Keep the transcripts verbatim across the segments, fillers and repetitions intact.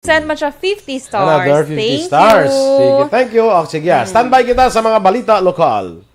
Send man siya fifty stars. Another fifty Thank stars. you. Sige, thank you. O, sige, ah. Standby kita sa mga balita lokal.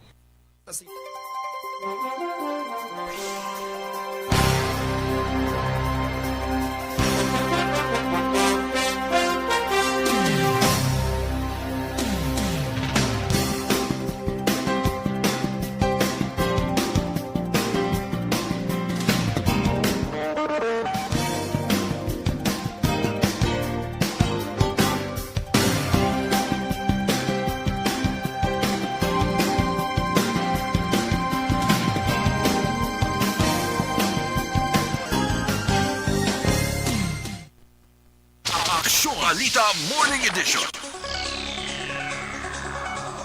Aksyon Balita Morning Edition.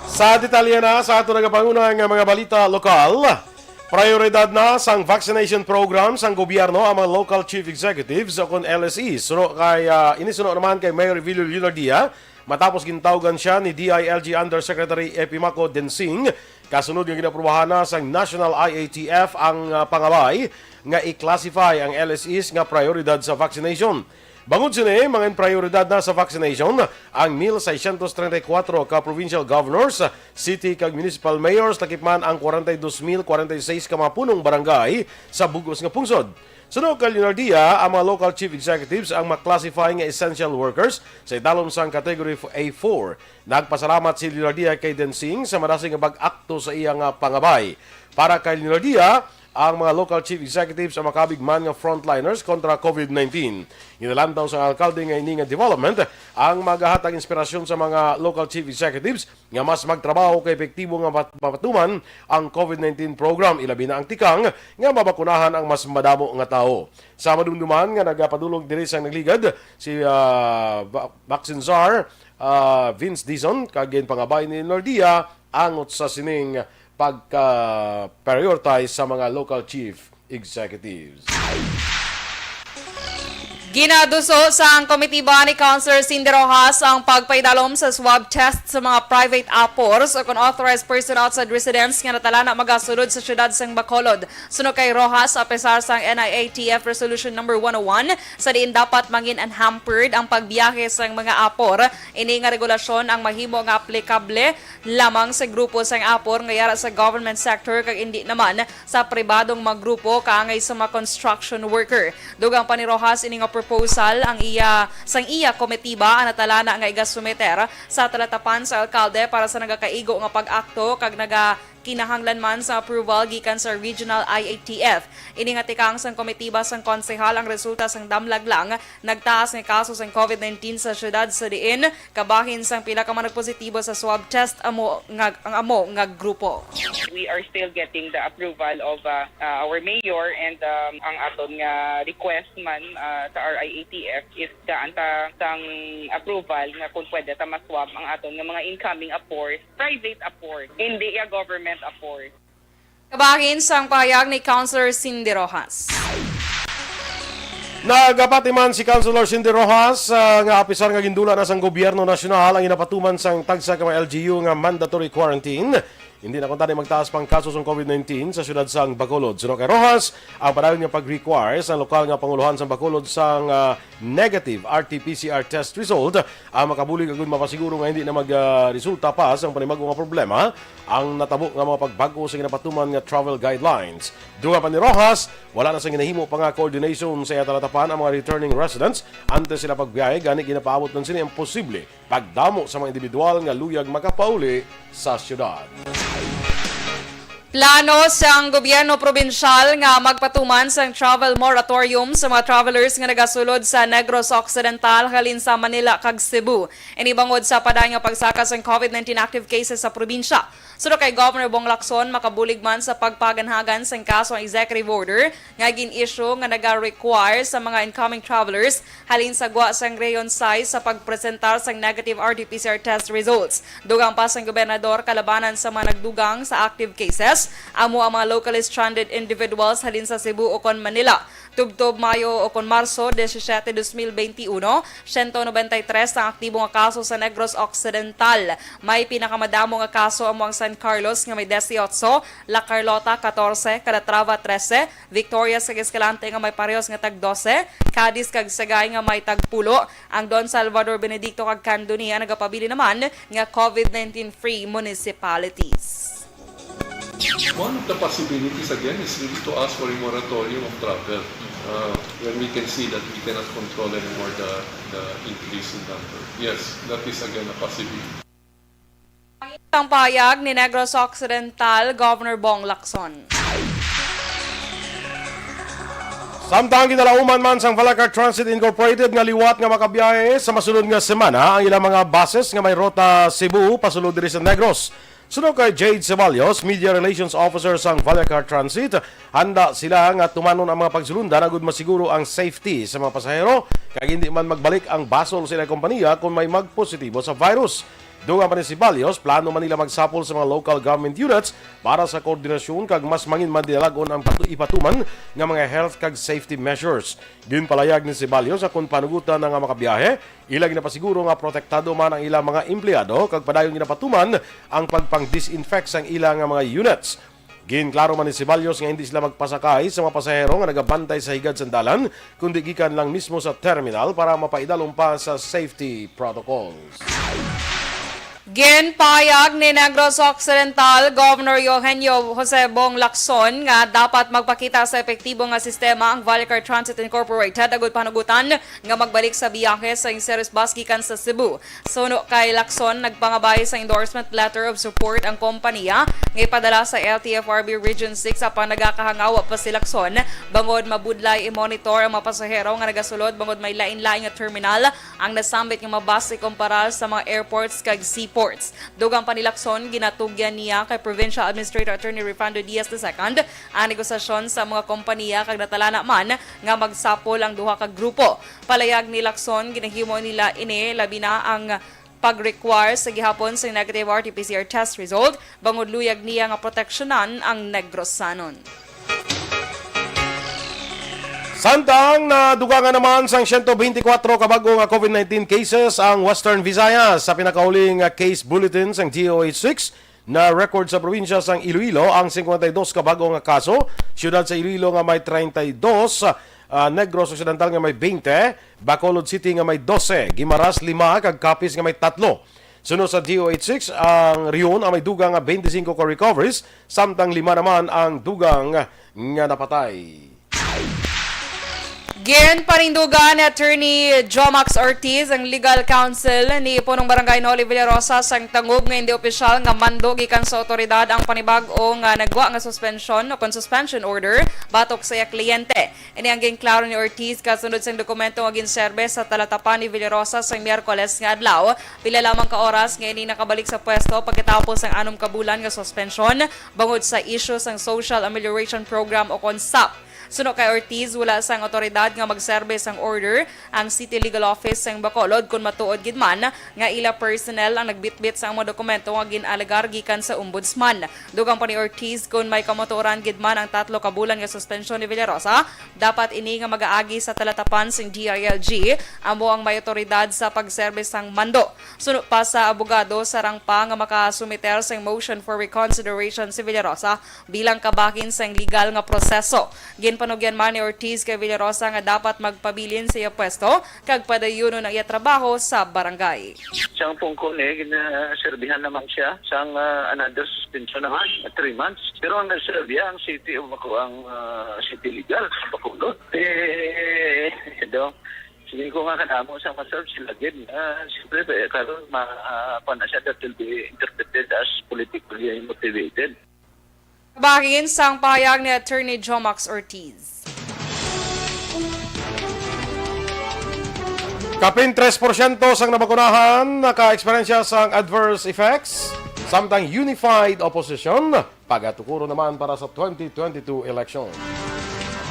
Sa detalye na sa ato nagapanguna nga mga balita lokal, prioridad na sang vaccination program sang gobyerno ang mga local chief executives o kon L S Es. Suno kay, ah, ini suno naman kay Mayor Evilio Leonardia, matapos gintawgan siya ni D I L G Undersecretary Epimaco Densing, kasunod nga ginaprobahan na sang National I A T F ang, ah, pangabay nga i-classify ang L S Es nga prioridad sa vaccination. Bangod sini, mga prioridad na sa vaccination ang mil seiscientos treinta y cuatro ka provincial governors, city kag municipal mayors, lakip man ang kwarenta y dos mil kwarenta y seis ka mga punong barangay sa bug-os nga pungsod. Suno kay Leonardia, ang mga local chief executives ang ma-classify nga essential workers sa idalom sang Category A four. Nagpasalamat si Leonardia kay Densing sa madasig nga pag-akto sa iya nga pangabay. Para kay Leonardia, ang mga local chief executives ang makabig man nga frontliners kontra COVID nineteen. Ginalantaw sang alkalde nga ini nga development ang magahatag inspirasyon sa mga local chief executives nga mas magtrabaho kay epektibo nga mat-, mapatuman ang COVID nineteen program, ilabi na ang tikang nga mabakunahan ang mas madamo nga tawo. Sa madumduman nga nagapadulong diri sang nagligad, si, ah, Va-, Vaccine Czar, ah, Vince Dizon, kag ginpangabay ni Leonardia angot sa sining pagka-prioritize sa mga local chief executives. Ginaduso sang komitiba ni Councilor Cindy Rojas ang pagpaidalom sa swab test sa mga private apors o kon authorized person outside residence nga natalana magasulod sa siyudad sang Bacolod. Suno kay Rojas, a pesar sang N I A T F Resolution Number one oh one, sa diin dapat mangin unhampered ang pagbiyahe sang mga apor, ini nga regulasyon ang mahimo nga aplikable lamang sa grupo sang apor nga yara sa government sector kag indi naman sa pribadong mga grupo kaangay sa mga construction worker. Dugang pa ni Rojas, ini nga proposal ang iya, sang iya komitiba ang natalana nga igasumiter sa talatapan sa alkalde para sa nagakaigo nga pag-akto kag naga kinahanglan man sa approval gikan sa Regional I A T F. Ini nga tikang sang komitiba sang konsehal ang resulta sang damlag lang nagtaas nga kaso sang COVID nineteen sa siyudad, sa diin kabahin sang pila ka mga nagpositibo sa swab test amo nga, ang amo nga grupo. We are still getting the approval of, uh, uh, our mayor and, um, ang aton nga request man, uh, sa R I A T F is daan ta sang approval nga kung pwede ta maswab ang aton nga mga incoming apor, private apor, hindi ya government apor. Kabahin sang pahayag ni Councilor Cindy Rojas. Nagapati man si Councilor Cindy Rojas, ah, nga apisar nga gindula na sang gobyerno nasyonal ang ginapatuman sang tagsa ka mga L G U nga mandatory quarantine. Hindi na kuntani magtaas pang kaso sang COVID nineteen sa siyudad sang Bacolod. Suno kay Rojas, ang padayon nga pag-require sang lokal nga pangulohan sang Bacolod sang, ah, negative R T P C R test result ang makabulig agud mapasiguro nga hindi na mag, ah, resulta pa sang panibag-o nga problema ang natabo nga mga pagbag-o sa ginapatuman nga travel guidelines. Dugang pa ni Rojas, wala na sang ginahimo pa nga coordination sa iya talatapan ang mga returning residents antes sila pagbiyahe, gani ginapaabot man sini ang posible pagdamo sa mga individual nga luyag makapauli sa siyudad. Plano sang gobyerno probinsyal nga magpatuman sang travel moratorium sa mga travelers nga nagasulod sa Negros Occidental halin sa Manila kag Cebu. Ini bangod sa padayon nga pagsaka sang COVID nineteen active cases sa probinsya. Suno kay Governor Bong Lacson, makabulig man sa pagpaganhagan sang kaso ang executive order nga gin-issue nga naga-require sa mga incoming travelers halin sa gwa sang Region sais sa pagpresentar sang negative R T P C R test results. Dugang pa sang gobernador, kalabanan sa mga nagdugang sa active cases, Amo ang mga locally stranded individuals halin sa Cebu ukon Manila. Tubtob Mayo ukon Marso disisiete, dos mil benti uno, siyento nobenta y tres ang aktibo nga kaso sa Negros Occidental. May pinakamadamo nga kaso amo ang San Carlos nga may dieciocho, La Carlota, catorce, Calatrava, trese, Victorias kag Escalante nga may parehos nga tag dose, Cadiz kag Sagay nga may tag pulo. Ang Don Salvador, Benedicto kag Candoni nagapabilin naman nga COVID nineteen free municipalities. One of the possibilities again is really to ask for a moratorium of travel, uh, when we can see that we cannot control anymore the, the increase in number. Yes, that is again a possibility. Ang pahayag ni Negros Occidental Governor Bong Lacson. Samtang ginalauman man sang Vallecar Transit Incorporated nga liwat nga makabiyahe sa masunod nga semana ang ilang mga buses nga may rota Cebu pasulod diri sa Negros. Suno kay Jade Ceballos, Media Relations Officer sang Vallecar Transit, handa sila nga tumanon ang mga pagsulundan agud masiguro ang safety sa mga pasahero kag hindi man magbalik ang basol sa ilang kompanya kon may magpositibo sa virus. Dugang pa ni Ceballos, plano man nila magsapol sa mga local government units para sa koordinasyon kag mas mangin madinalag-on ang patu-, ipatuman nga mga health kag safety measures. Ginpalayag ni Ceballos nga kon panugutan na nga makabiyahe, ila ginapasiguro nga protektado man ang ilang mga empleyado kag padayon ginapatuman ang pagpang-disinfect sang ila nga mga units. Ginklaro man ni Ceballos nga hindi sila magpasakay sa mga pasahero nga nagabantay sa higad sang dalan, kundi gikan lang mismo sa terminal para mapaidalom pa sa safety protocols. Ginpahayag ni Negros Occidental Governor Eugenio Jose Bong Lacson nga dapat magpakita sa epektibo nga sistema ang Vallecar Transit Incorporated agud panugutan nga magbalik sa biyahe sa Inseres Bus gikan sa Cebu. Suno kay Lacson, nagpangabay sa endorsement letter of support ang kompanya nga ipadala sa L T F R B Region six, apan nagakahangawa pa si Lacson bangod mabudlay i-monitor ang mga pasahero nga nagasulod bangod may lain-lain nga terminal ang nasambit nga mga bus ikumpara sa mga airports kag seaports. Dugang pa ni Lacson, ginatugyan niya kay Provincial Administrator Attorney Refando Diaz the second ang negosasyon sa mga kompanya kag natalana man nga magsapol ang duha ka grupo. Palayag ni Lacson, ginahimo nila ini labi na ang pag-require sa gihapon sa negative R T P C R test result, bangod luyag niya nga proteksyonan ang Negrosanon. Samtang nadugangan naman sang siyento beintikwatro ka bag-o nga COVID nineteen cases ang Western Visayas. Sa pinakauli nga case bulletin sang D O H six, na-record sa probinsya sang Iloilo ang singkwenta y dos ka bag-o nga kaso. Siyudad sa Iloilo nga may treinta y dos, ah, Negros Occidental nga may beinte, Bacolod City nga may dose, Guimaras lima, kag Capiz nga may tatlo. Suno sa D O H six, ang Rion ang may dugang nga beintisinko ka recoveries, samtang lima naman ang dugang nga napatay. Ginpanindugan ni Attorney Jomax Ortiz ang legal counsel ni Punong Barangay Noli Villarosa sang tangob nga hindi opisyal nga mando gikan sa awtoridad ang panibag-o nga nagwa nga suspensyon o kon suspension order batok sa iya kliyente. Ini ang ginklaro ni Ortiz kasunod sang dokumento nga ginserbe sa talatapan ni Villarosa sang Miyerkules nga adlaw, pila lamang ka oras nga ini nakabalik sa pwesto pagkatapos sang anom ka bulan nga suspensyon bangod sa isyu sang Social Amelioration Program o kon sap. Suno kay Ortiz, wala sang awtoridad nga magserbe sang order ang City Legal Office sang Bacolod kon matuod gid man nga ila personnel ang nagbitbit sang mga dokumento nga gin-alegar gikan sa Ombudsman. Dugang pa ni Ortiz, kon may kamatuoran gid man ang tatlo ka bulan nga suspensyon ni Villarosa, dapat ini nga magaagi sa talatapan sing D I L G, amo ang may awtoridad sa pagserbe sang mando. Suno pa sa abogado, sarang pa nga makasumiter sing motion for reconsideration si Villarosa bilang kabahin sang legal nga proseso. Ginpanugyan man ni Ortiz kay Villarosa nga dapat magpabilin sa iya pwesto kag padayunon ang iya trabaho sa barangay. Sang pungko ni, ginaserbihan naman siya sang, ah, another suspension naman, three months. Pero ang nagserbihan ang city o ako ang, ah, city legal sa Bacolod. Eh, do, sige ko nga kanamo sa maserve sila gid. Ah, siyempre, eh, karon ma-, ah, pa na siya that will be interpreted as politically motivated. Bahin sang pahayag ni Attorney Jomax Ortiz. Kapin tres porsyento sang nabakunahan naka-eksperyensya sang adverse effects, samtang unified opposition pagatukuron naman para sa twenty twenty-two election.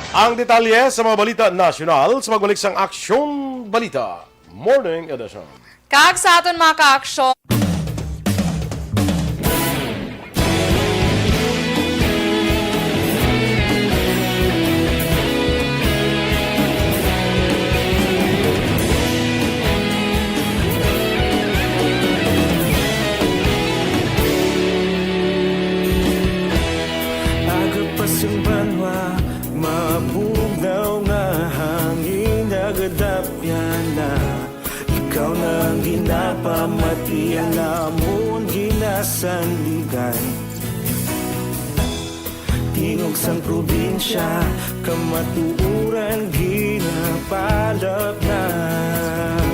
Ang detalye sa mga balita nasyonal sa pagbalik sang Aksyon Balita Morning Edition. Kag sa aton mga ka-aksyon, Ang ginapamati ang amon ginasandigan. Tingog sang probinsya, kamatuoran ginapalapnag.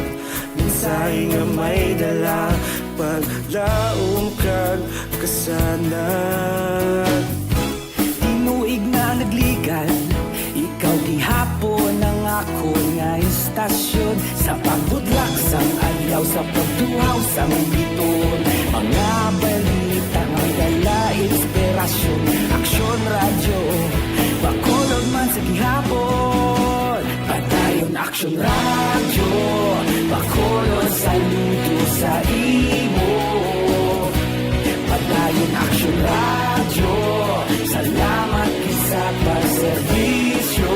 Mensahe nga may dala, paglaom kag kasanag. Tinuig na nagligan, ikaw gihapon ang akon nga istasyon. Sa pagbutlak sang adlaw, sa pagtuhaw sang bituon, mga balita may dala inspirasyon. Aksyon Radyo, Bacolod man sa gihapon. Padayon Aksyon Radyo, Bacolod, saludo sa imo. Padayon Aksyon Radyo, salamat gid sa pagserbisyo.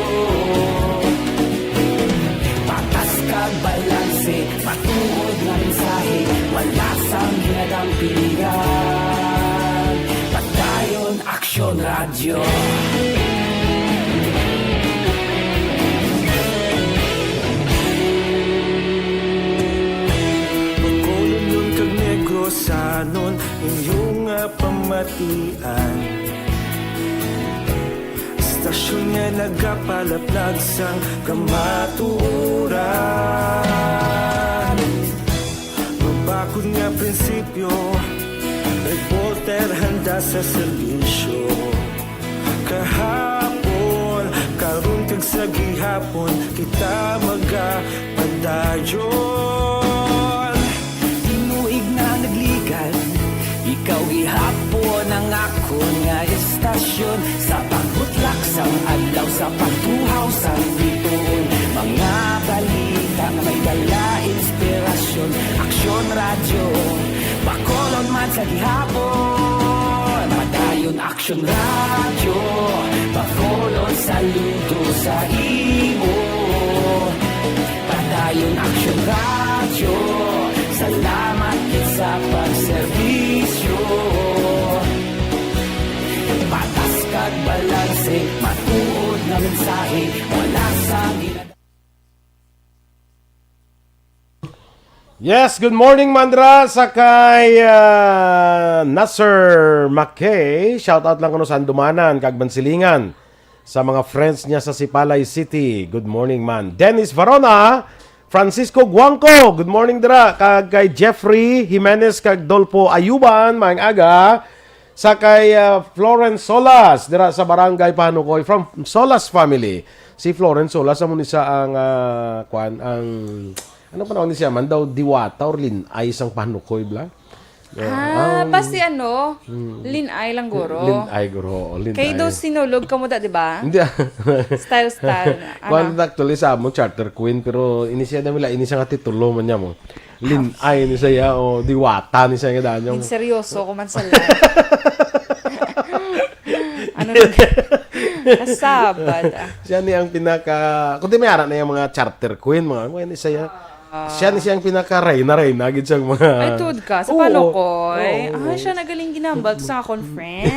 Patas kag balanse, matuod nga mensahe, wala sang ginadampigan. Padayon Aksyon Radyo. Bacolodnon kag Negrosanon, inyo nga pamatian. Istasyon nga nagapalaplag sang kamatuoran. Mabakod nga prinsipyo, reporter handa sa serbisyo. Kahapon, karon kag sa gihapon, kita magapadayon. Tinuig na nagligan, ikaw gihapon ang akon nga istasyon. Sa pagbutlak sang adlaw, sa pagtuhaw sang bituon, mga balita nga may dala inspirasyon. Aksyon Radyo, Bacolod man sa gihapon. Padayon Aksyon Radyo, Bacolod, saludo sa imo. Padayon Aksyon Radyo, salamat gid sa pagserbisyo. Patas kag balanse, matuod nga mensahe, wala sa gina- Yes, good morning, Mandra, sa kay, ah, Nasser McKay. Shout out lang kuno sa Andumanan kag Mansilingan, sa mga friends niya sa Sipalay City. Good morning, man. Dennis Varona, Francisco Guangco, good morning dira. Kag kay Jeffrey Jimenez kag Dolpo Ayuban, maayong aga. Sa kay, ah, Florence Solas, dira sa Barangay Panukoy, from Solas family. Si Florence Solas, amo ni siya ang, ah, kwan, ang, ano pa naman ni siya man daw, diwata or linay sang Panukoy, bla? Ah, Ah, pa si ano, hmm. Linay lang guro. Linay guro, oo, Linay. Kay daw Sinulog kamo da, di ba? Hindi, ah. Style, style. Kwan, Ano? Actually, sa amon, Charter Queen, pero ini siya na nila, ini siya nga titulo man niya mo. Linay ni siya, o diwata ni siya nga danyo. Yung seryoso ko man sa life. Ano na? Kasabad, ah. Siya ni ang pinaka, kung di may ara na yung mga Charter Queen, mga, ano ni siya? Ah. Siya ni siya ang pinaka reyna-reyna gid sa mga Ay, tuod ka. Sa Oo. Panukoy. Oo. Ah, siya nagaling ginambag sa akon friend.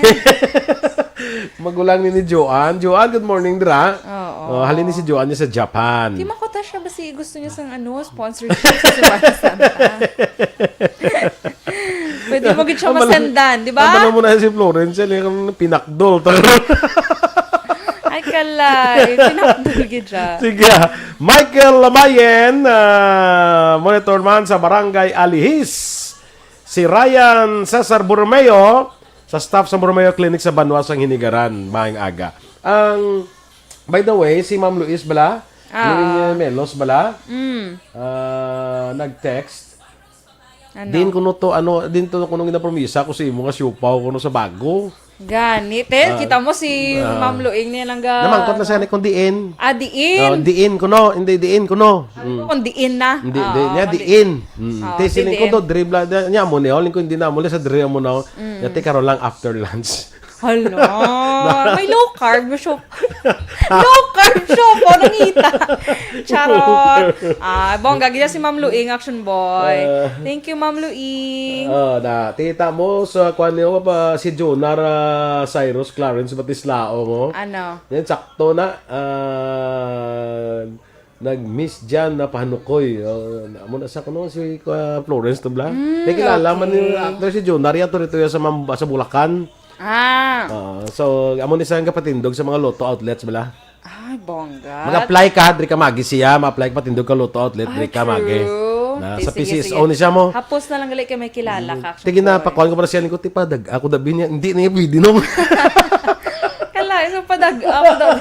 Magulang ni, ni Joanne. Joanne, good morning, dira. Oo. Oh, halin ni si Joanne niya sa Japan. Di makuta siya ba si gusto niya sang ano, sponsorship sa Semana Santa? Pwede mo gid siya Ang bala-, masendan, di ba? Ang bala mo na si Florence, yan yung pinakdol. Ay, kalay. Pinakdol gid siya. Sige. Michael Lamayen, ah, monitor man sa Barangay Alihis. Si Ryan Cesar Borromeo, sa staff sa Borromeo Clinic sa Banwa sang Hinigaran, maayong aga. Ang, by the way, si Ma'am Luis bala, Ah. Luis Melos bala, Mm. ah, nag-text. Ano? Din kuno to, ano, din to kuno ginapromisa ko sa imo nga siupaw kuno sa bago. Gani, te, Ah. kita mo si Ah. Ma'am Luing niya lang ga- Namangkot na siya ni kung diin. Ah, diin. Oh, diin kuno, hindi diin kuno. Sabi ko Mm. kung diin na. Hindi, Ah, di niya, kung diin. Mm. Ah, Te, siling ko diin. Do, dribla, niya mo ni, oh, ling ko hindi na mo, sa dribla mo na, oh. Mm. Yate, karon lang after lunch. Hala, may low carb siya. Low carb siya po, nangita. Charot. Ah, bongga, gid si Ma'am Luing, action boy. Ah. Thank you, Ma'am Luing. Ah, na, tita mo sa kwan niyo pa si Jonar, ah, Cyrus Clarence Batislao mo. Ano? Yan, sakto na. Ah, Nag-miss dyan na pahanukoy. Oh, amo na sa kuno si, uh, Florence to bla. Mm, May kilala man ni okay. actor si Jun. Nari ato dito sa, Mam- sa Bulacan. Ah. Ah, so, amo ni sa nga patindog sa mga Lotto outlets bala. Ay, bongga. Mag-apply ka, diri ka magi siya. Ma-apply ka patindog ka Lotto outlet, Ah, diri ka magi. true. Na, Di, sa sige, P C S O sige. ni siya mo. Hapos na lang gali kay may kilala ka, Sige na, actually. pakuan ko para siya ni ko, "Tipadag, ako dabi niya, hindi niya pwede nung." Kala, isang padag, ako daw.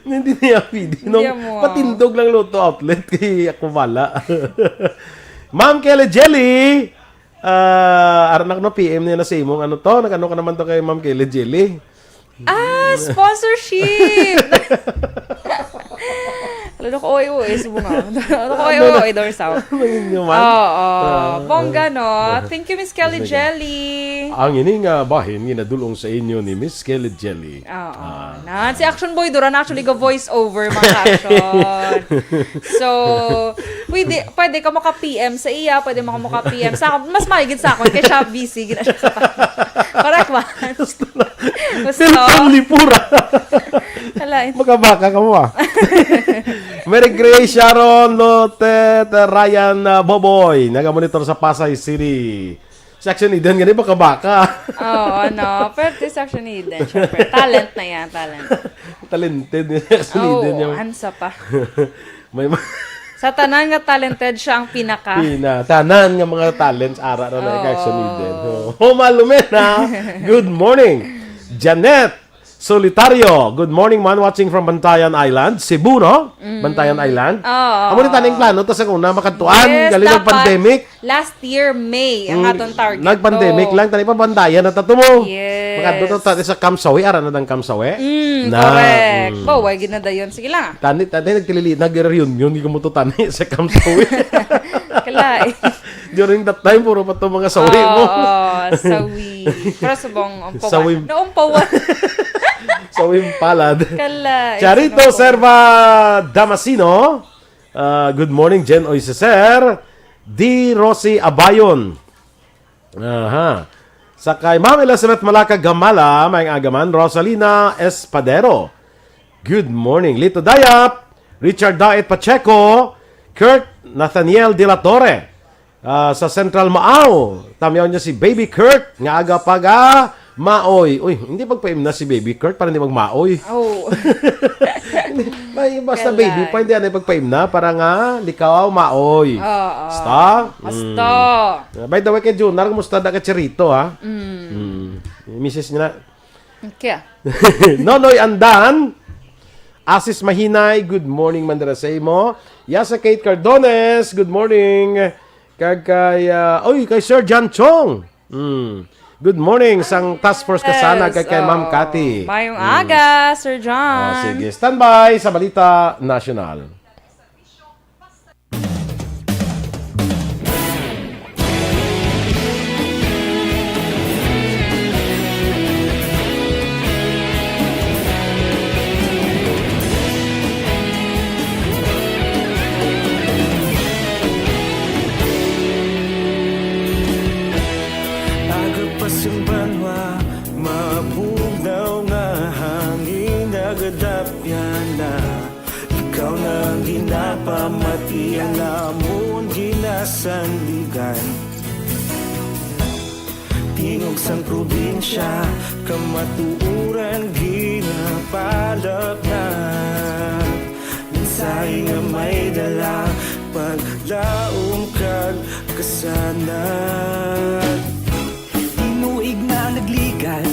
Hindi niya pwede nung Hindi mo, ah. patindog lang Lotto outlet kay ako bala. Ma'am Kelly Jelly, ah, aran ako no P M niya na sa imong ano to, nag-ano ka naman to kay Ma'am Kelly Jelly? Ah, sponsorship! Lalo ko, oy, oy, subong nga. Lalo ko, oy, oy, oy, Dorsao. Ano ninyo man? Oo, Ah. bongga, no? Thank you, Miss Kelly Sige. Jelly. Ang ini nga bahin ginadulong sa inyo ni Miss Kelly Jelly. Oo. Ah. Na, si Action Boy Duran actually ga voice over, mga action. So, pwede, pwede ka maka-P M sa iya, pwede mo ka maka-P M sa akin. Mas mahigit sa akin, kay siya busy, gina siya sa Correct ba? Basta. Phil Conley Pura. Hala, eh. Magabaka ka mo, ah. Mary Grace Sharon Lotet Ryan, ah, Boboy, nagamonitor sa Pasay City. Si Action Eden, gani, baka-baka. Oo, ano. Pero si Action Eden, syempre. Talent na yan, talent. Talented ni Action Oh, Eden. Yung ansa pa. May ma- Sa tanan nga talented, siya ang pinaka. Pina, tanan nga mga talents, ara na na Oo. Action Eden. Oh. Oh, Malumena, good morning. Janet Solitario, good morning, man. Watching from Bantayan Island, Cebu, no? Mm. Bantayan Island. Oo. Amo ni taning plano, tas ang una, makadtuan, Yes, galing ng dapat. pandemic. Last year, May, ang Mm, aton target. nag-pandemic Oh. lang, tani pa bandayan na tato mo. Yes. Makadto to, tani sa Kamsawi, ara na dang Kamsawi. Mm, Na, correct. mm. Ba, way ginadayon. Sige lang. Tani, tani, nagtilili, nag-reunion, di ko mo to tani sa Kamsawi. Kala, eh. During that time, puro pa to mga sawi Oo, mo. oo, sawi. Pero subong, umpawan. Sawi. Naumpawan. Sawi palad. Kala, eh, Charito sino? Serva Damasino. Ah, good morning, Jen Oy Ceser. D. Rosie Abayon. Aha. Sa kay Ma'am Elizabeth Malaka Gamala, may agaman, Rosalina Espadero. Good morning. Lito Dayap, Richard Daet Pacheco, Kurt Nathaniel de la Torre. Ah, sa Central Maaw, tamyaw niya si Baby Kurt, nga aga pag, ah, maoy. Uy, hindi pagpaimna si Baby Kurt para hindi magmaoy. Oh. Hindi, may basta Kala. baby pa, hindi ano yung pagpaimna para nga likaw maoy. Oo. Basta? Basta. Mm. By the way, kay Junar, kumusta na ka Chirito, ha? Mm. Mm. Yung misis niya na. Okay. Nonoy Andan, Asis Mahinay, good morning, Mandara sa imo. Yasa Kate Cardones, good morning. Kag kay, ah, oy, kay Sir John Chong. Mm. Good morning, sang Task Force Kasana, Yes, kag kay Ma'am oh. Cathy. Mayong Mm. aga, Sir John. Oh, sige, standby sa Balita National. Aga pa sing banwa, mabugnaw nga hangin nagadapyan na. Ikaw na ang ginapamati, ang amon ginasandigan. Tingog sang probinsya, kamatuoran ginapalapnat. Mensahe nga may dala, paglaom kag kasanag. Tinuig na nagligan,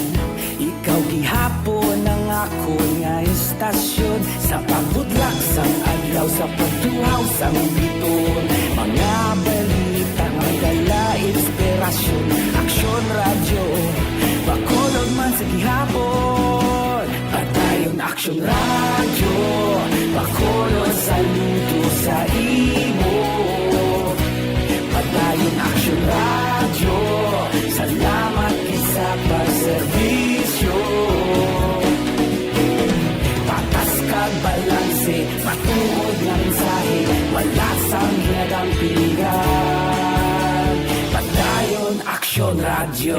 ikaw gihapon ang akon nga istasyon. Sa pagbutlak sang adlaw, sa pagtuhaw sang biton, mga balita nga dala inspirasyon. Aksyon Radyo, Bacolod man sa gihapon. Padayon Aksyon Radyo, Bacolod, saludo sa imo. Padayon Aksyon Radyo, salamat gid sa pagserbisyo. Patas kag balanse, matuod nga mensahe, wala sang ginadampingan. Padayon Aksyon Radyo.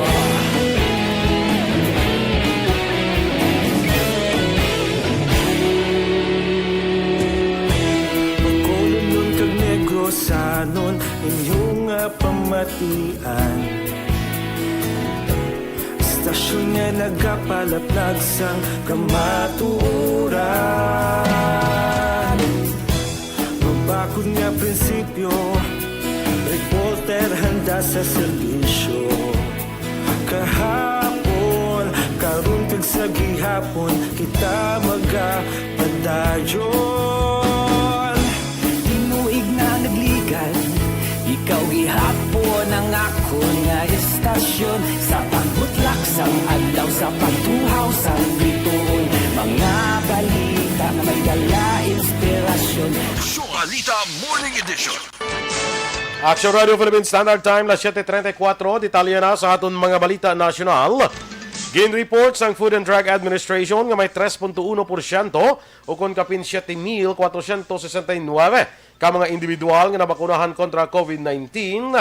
Inyo nga pamatian, istasyon nga nagapalaplag sang kamatuoran. Mabakod nga prinsipyo, reporter handa sa serbisyo. Kahapon, karon kag sa gihapon, kita magapadayon. Tinuig na nagligad, ikaw gihapon ang akon nga istasyon. Sa pagbutlak sang adlaw, sa pagtuhaw sang bituon, mga balita nga may dala inspirasyon. Aksyon Balita Morning Edition. Action Radio Philippine Standard Time, las siete treinta y cuatro. Detalye na sa aton mga balita nasyonal. Gin-report sang Food and Drug Administration nga may tres punto uno porsyento, o kon kapin siete mil kwatrocientos sesenta y nuebe, ka mga individual nga nabakunahan kontra COVID nineteen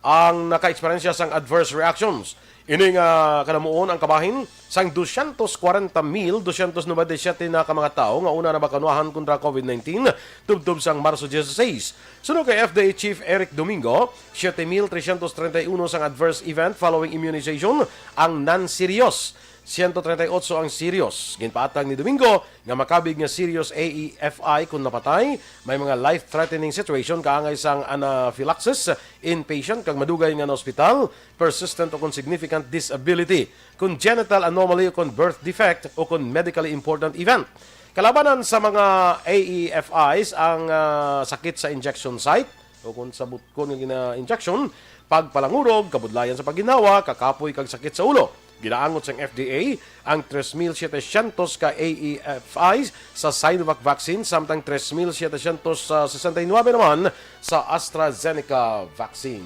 ang naka-eksperyensya sang adverse reactions. Ini nga kalamuon ang kabahin sang doscientos kwarenta mil doscientos noventa y siete na ka mga tawo nga una nabakunahan kontra COVID nineteen tubtob sang Marso dieciséis. Suno kay F D A Chief Eric Domingo, siete mil trescientos treinta y uno sang adverse event following immunization ang non-serious. Siyento treinta y ocho ang serious. Ginpaatag ni Domingo nga makabig nga serious A E F I kon napatay, may mga life-threatening situation kaangay sang anaphylaxis, inpatient kag madugay nga na-ospital, persistent o kon significant disability, congenital anomaly o kon birth defect o kon medically important event. Kalabanan sa mga A E F Is ang ah, sakit sa injection site, o kon sa butkon nga gina-injection, pagpalangurog, kabudlayan sa pagginhawa, kakapoy kag sakit sa ulo. Ginaangot sang F D A ang tres mil setecientos ka A E F Is sa Sinovac vaccine, samtang tres mil setecientos sesenta y nuebe naman sa AstraZeneca vaccine.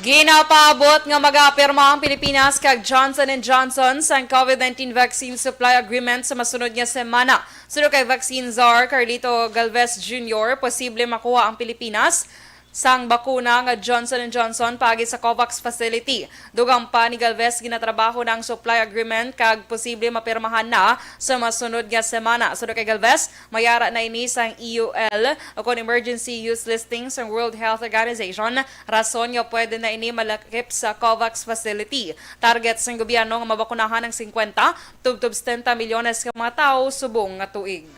Ginapaabot nga magapirma ang Pilipinas kag Johnson and Johnson sang COVID nineteen vaccine supply agreement sa masunod nga semana. Suno kay vaccine czar Carlito Galvez Junior, posible makuha ang Pilipinas sang bakuna nga Johnson and Johnson paagi sa COVAX facility. Dugang pa ni Galvez, ginatrabaho na ang supply agreement kag posible mapirmahan na sa masunod nga semana. Suno kay Galvez, mayara na ini sang E U L o kon Emergency Use Listing sang World Health Organization, rason nga pwede na ini malakip sa COVAX facility. Target sang gobyerno nga mabakunahan ang singkwenta tubtob setenta milyones ka mga tawo subong nga tuig.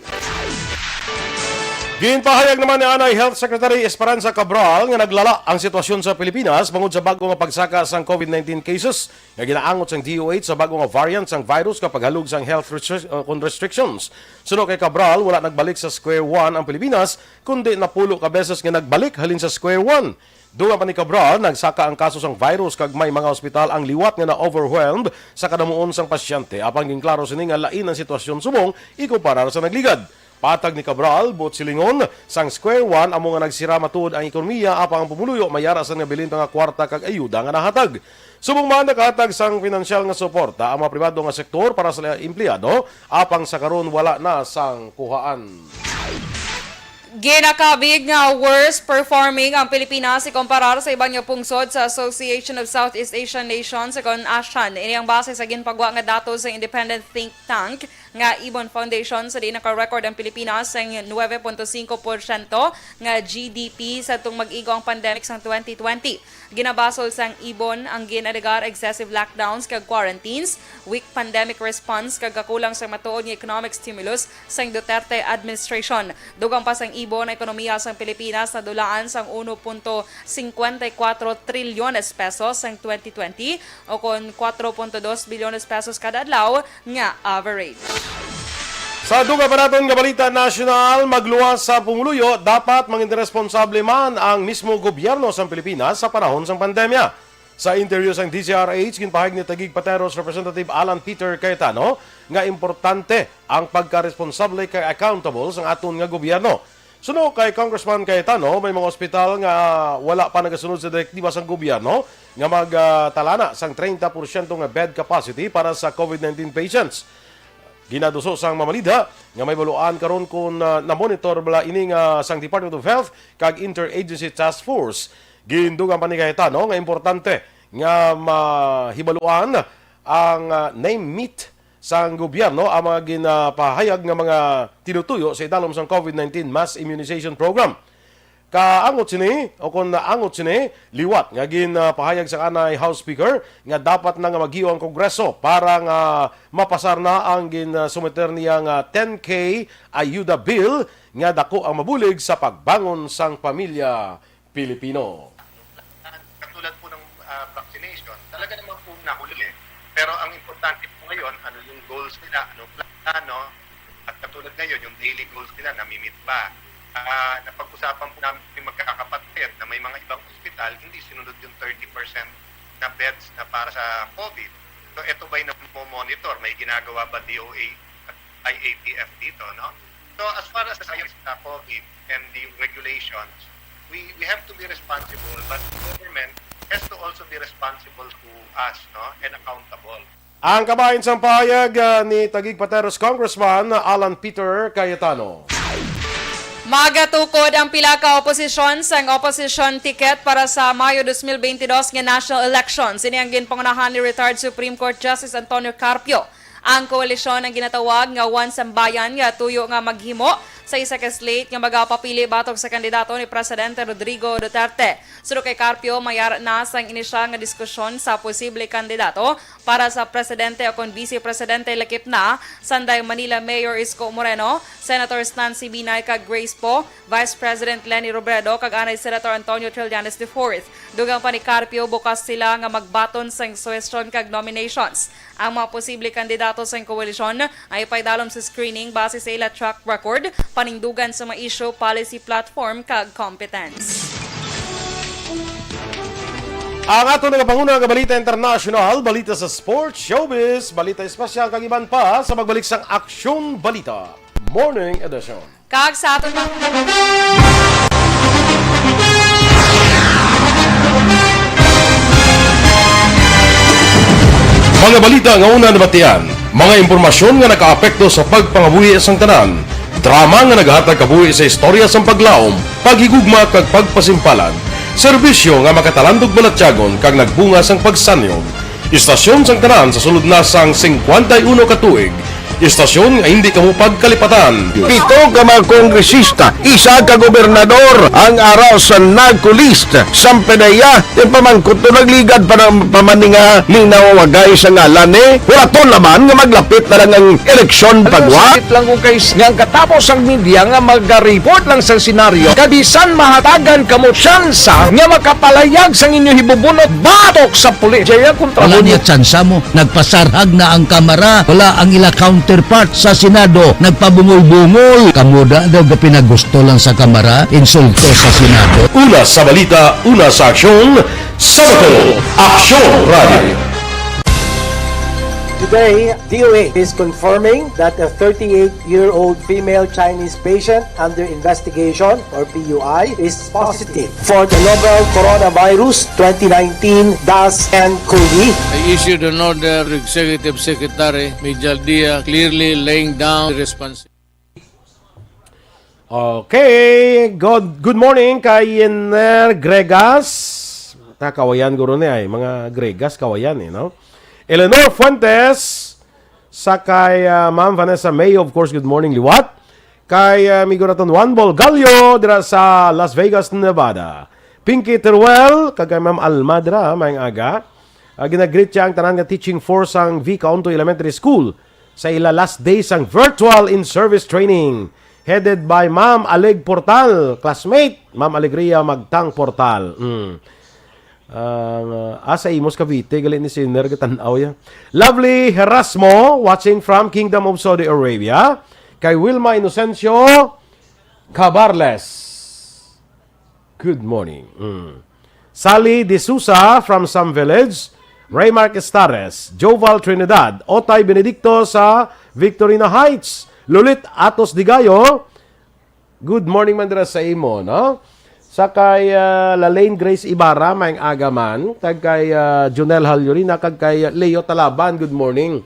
Ginpahayag naman ni anay Health Secretary Esperanza Cabral nga naglala ang sitwasyon sa Pilipinas bangod sa bag-o nga pagsaka sang COVID nineteen cases nga ginaangot sang D O H sa bag-o nga variant sang virus kag paghalog sang health restri-, uh, kon restrictions. Suno kay Cabral, wala nagbalik sa square one ang Pilipinas, kundi napulo ka beses nga nagbalik halin sa square one. Dugang pa ni Cabral, nagsaka ang kaso sang virus kag may mga ospital ang liwat nga na-overwhelmed sa kadamuon sang pasyente. Apang ginklaro sini nga lain ang sitwasyon subong ikumparar sa nagligad. Patag ni Cabral, buot silingon, sang square one amo nga nagsira matuod ang ekonomiya, apang ang pumuluyo mayara sa nabilin pa nga kwarta kag ayuda nga nahatag. Subong man, nakahatag sang pinansyal nga suporta ang mga pribado nga sektor para sa empleyado, apang sa karon wala na sang kuhaan. Ginakabig nga worst performing ang Pilipinas ikumparar sa iban nga pungsod sa Association of Southeast Asian Nations, kon ASEAN. Ini ang base sa ginpagwa nga datos sa independent think tank nga Ibon Foundation, sa diin naka-record ang Pilipinas sang nuebe punto singko porsyento nga G D P sadtong mag-igo ang pandemic sang twenty twenty. Ginabasol sang Ibon ang gin-alegar excessive lockdowns kag quarantines, weak pandemic response kag kakulang sang matuod nga economic stimulus sang Duterte administration. Dugang pa sang Ibon, ang ekonomiya sang Pilipinas nadulaan sang uno punto singkwenta y kuwatro trilyones pesos sang twenty twenty, o kon kuwatro punto dos bilyones pesos kada adlaw nga average. Sa dugang pa naton nga balita nasyonal, magluwas sa pumuluyo, dapat mangin responsable man ang mismo gobyerno sang Pilipinas sa panahon sang pandemya. Sa interview sang D Z R H, ginpahayag ni Taguig Pateros Representative Alan Peter Cayetano nga importante ang pagkaresponsable kag accountable sang aton nga gobyerno. Suno kay Congressman Cayetano, may mga ospital nga wala pa nagasunod sa direktiba sang gobyerno nga magtalana sang treinta porsyento nga bed capacity para sa COVID nineteen patients. Ginaduso sang Mamalida nga may baluan karon kon, ah, na-monitor bala ini nga sang Department of Health kag Interagency Task Force. Gindugang pa ni Cayetano nga importante nga mahibaluan ang, ah, name meet sang gobyerno ang mga ginapahayag nga mga tinutuyo sa idalom sang COVID nineteen mass immunization program. Kaangot sini, o kon naangot sini, liwat nga ginpahayag sa kanay House Speaker nga dapat na nga maghiyo ang Kongreso para nga mapasar na ang ginsumiter niya nga ten K ayuda bill nga dako ang mabulig sa pagbangon sang pamilya Pilipino. Katulad po ng, ah, vaccination, talaga naman po nahuli. Pero ang importante po ngayon, ano yung goals nila, ano plano, at katulad ngayon, yung daily goals nila, namimit ba? Ah, napag-usapan po namin yung magkakapatid na may mga ibang ospital, hindi sinunod yung thirty percent na beds na para sa COVID. So, eto ba'y namomonitor? May ginagawa ba D O A at I A T F dito, no? So, as far as sa science na COVID and the regulations, we, we have to be responsible, but the government has to also be responsible to us, no, and accountable. Ang kabahin sang pahayag, ah, ni Taguig Pateros Congressman Alan Peter Cayetano. Magatukod ang pila ka oposisyon sang oposisyon ticket para sa Mayo dos mil bentidós nga national elections. Ini ang ginpangunahan ni retired Supreme Court Justice Antonio Carpio. Ang koalisyon ang ginatawag nga One Sambayan nga tuyo nga maghimo sa isa ka slate nga magapapili batok sa kandidato ni Presidente Rodrigo Duterte. Suno kay Carpio, mayara na sang inisyal nga diskusyon sa posible kandidato para sa presidente o kon vice presidente lakip na, sanday Manila Mayor Isko Moreno, Senators Nancy Binay kag Grace Poe, Vice President Leni Robredo, kag anay Senator Antonio Trillanes the fourth. Dugang pa ni Carpio, bukas sila nga magbaton sang suhestyon kag nominations. Ang mga posible kandidato sang koalisyon ay paidalom sa screening base sa ila track record, panindugan sa mga issue, policy platform, kag competence. Ang aton nagapanguna nga balita international, balita sa sports, showbiz, balita espesyal, kag iban pa sa pagbalik sang Aksyon Balita Morning Edition. Kag sa aton mga Mga balita nga una nabatian, mga impormasyon nga nakaapekto sa pagpangabuhi sang tanan, drama nga nagahatag kabuhi sa istorya sang paglaom, paghigugma kag pagpasimpalan, serbisyo nga makatalandog balatyagon kag nagbunga sang pagsanyog. Istasyon sang tanan sa sulod na sang singkwenta y uno ka tuig, istasyon nga hindi kamo pagkalipatan. Pito ka mga kongresista, isa ka gobernador ang ara sa NAGCO list. Sampanaya, ti pamangkot to nagligad pa ng pamaninga ning nawawagay sa ngalan ni Huraton naman nga maglapit na lang ang eleksyon pagwa. Sakit lang kung kay nga ang katapos ang media nga magariport lang sa senaryo, kabisan mahatagan kamo tsansa nga makapalayag sang inyo hibubunot batok sa pulis. Jaya kontra Wala mo niya tsansa mo. Nagpasarhag na ang Kamara. Wala ang ila counterpart sa Senado. Nagpabungol-bungol. Kamo da daw gapinagusto lang sa Kamara. Insulto sa Senado. Una sa balita, una sa aksyon, sa Bato, Aksyon Radio. Today, D O A is confirming that a thirty-eight-year-old female Chinese patient under investigation, or P U I, is positive for the novel coronavirus twenty nineteen dash nCoV. I issued an order to Executive Secretary Mijal Dia clearly laying down the responsibility. Okay, good, good morning kay Yenner Gregas. Ta kawayan guro ni ay, mga Gregas kawayan eh, no? Eleanor Fuentes, sa kay, ah, Ma'am Vanessa May, of course, good morning, liwat. Kay, ah, amigo naton Juan Bolgallo, dira sa Las Vegas, Nevada. Pinky Teruel, kag kay Ma'am Alma dira, maayong aga. Ah, ginagreet siya ang tanan nga teaching force sang Vicaunto Elementary School sa ila last day sang virtual in-service training, headed by Ma'am Alig Portal, classmate, Ma'am Alegria Magtang Portal. Mm. Ang, ah, asa Imus, Cavite, gali ni Siner, gatan-aw ya. Lovely Herasmo, watching from Kingdom of Saudi Arabia. Kay Wilma Inocencio Cabarles. Good morning. Mm. Sally De Sousa from Sam Village. Raymark Estares. Joval Trinidad. Otay Benedicto sa Victorino Heights. Lulit Atos Digayo. Good morning man dira sa imo, no? Sa kay, ah, Lalaine Grace Ibarra, maayong aga man. Kag kay, ah, Junel Halyurina, kag kay Leo Talaban, good morning.